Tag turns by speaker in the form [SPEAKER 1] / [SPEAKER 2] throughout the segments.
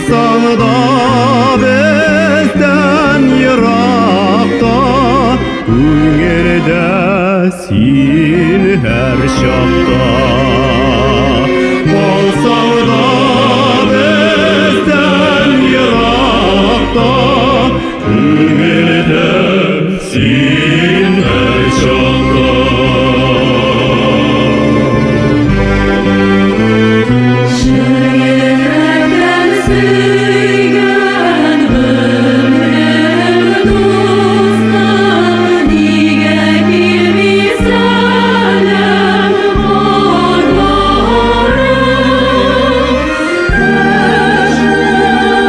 [SPEAKER 1] Булсаң да бездән еракта, күңелдә син һәр чакта. Булсаң да бездән еракта, күңелдә син һәр чакта.
[SPEAKER 2] Чын сөйгән гомрем дуска, нигә килми сәлам барларым?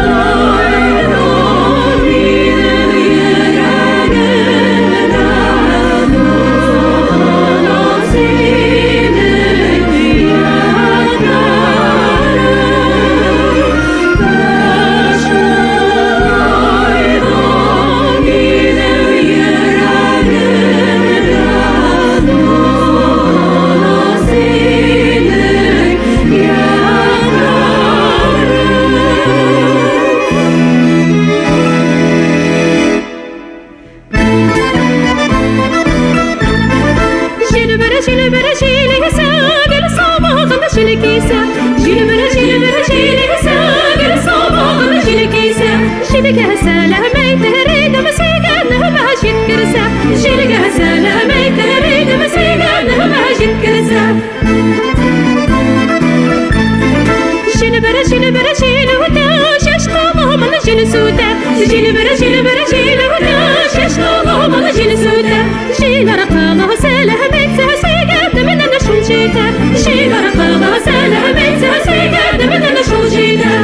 [SPEAKER 2] Ташкындайда минем йөрәгемдә, дусыңнан синең ядкарың. Ташкындайда минем йөрәгемдә, дусыңнан синең ядкарың. Җилбере, җилбере, җилгесә, гел сабагын җил кисә. Җилбере, җилбере, җилгесә, гел сабагын җил кисә. Җилгә сәлам әйтер идем, сөйгәнемә җиткерсә. Җилгә сәлам әйтер идем, сөйгәнемә җиткерсә. Җилбере, җилбере, җил үтә, чәч толымын җил сүтә. Җилбере, җилбере, җил үтә, чәч толымын җил сүтә. Җил аркылы сәлам әйтсә, сөйгәнемнән шул җитә. Җил аркылы сәлам әйтсә, сөйгәнемнән шул җитә.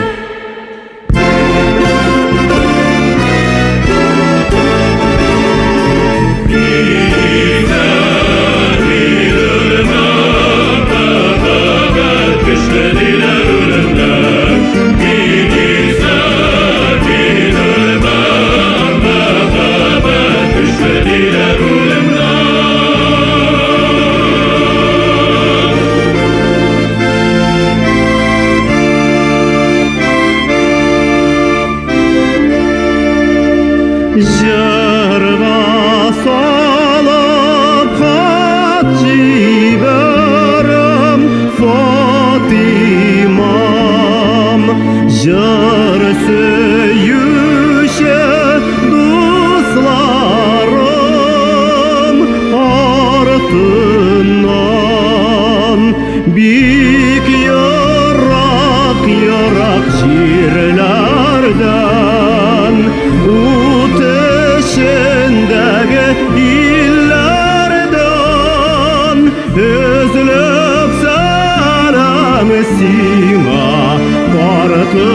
[SPEAKER 1] Düşlediler ölümden. Gidizen min ölmem, məhəbbət düşlediler ölümden. Жырға салып хат жибәрем, Фатимам. Жыр сөюче дусларым артыннан бик ерак, ерак җирләрдән, ут эчендәге илләрдән өзелеп сәлам сиңа артыңнан.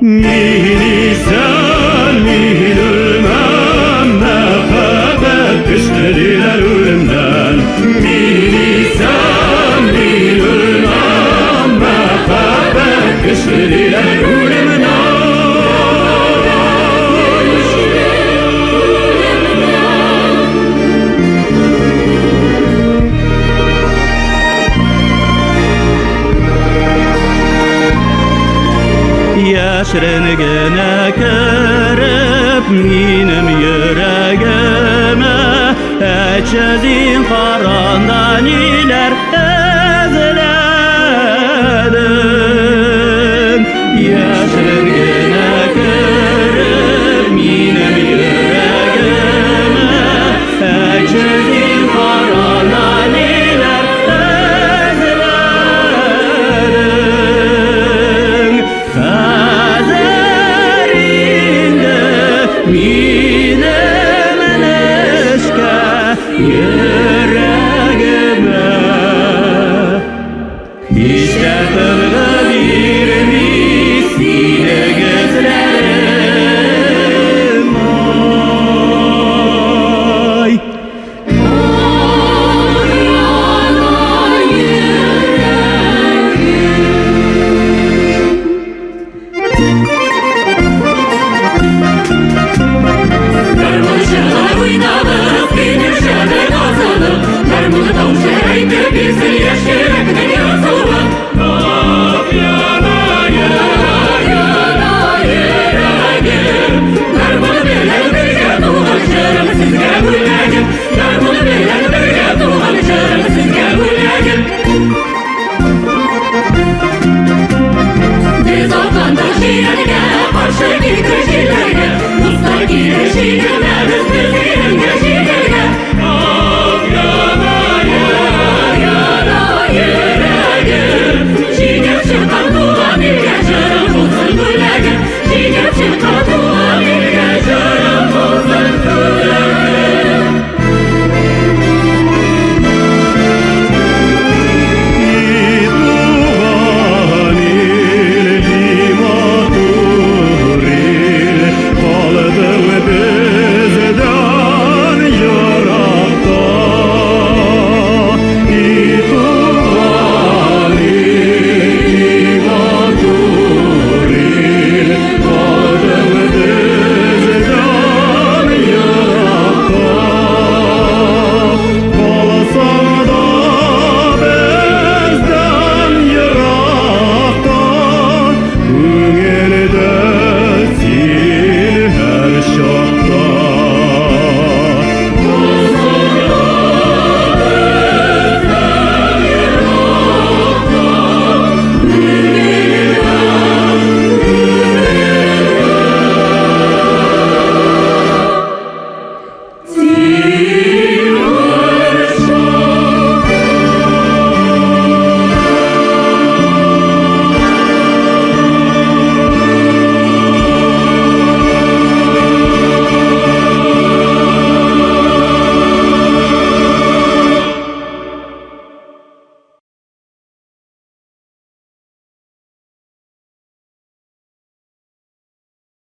[SPEAKER 1] Мин исән, мин үлмәм, мәхәббәт көчледиләр үлемнән. Мин исән, мин үлмәм, мәхәббәт көчледиләр үлемнән. Яшерен генә кереп минем йөрәгемә, Әйтче зинһар, анда ниләр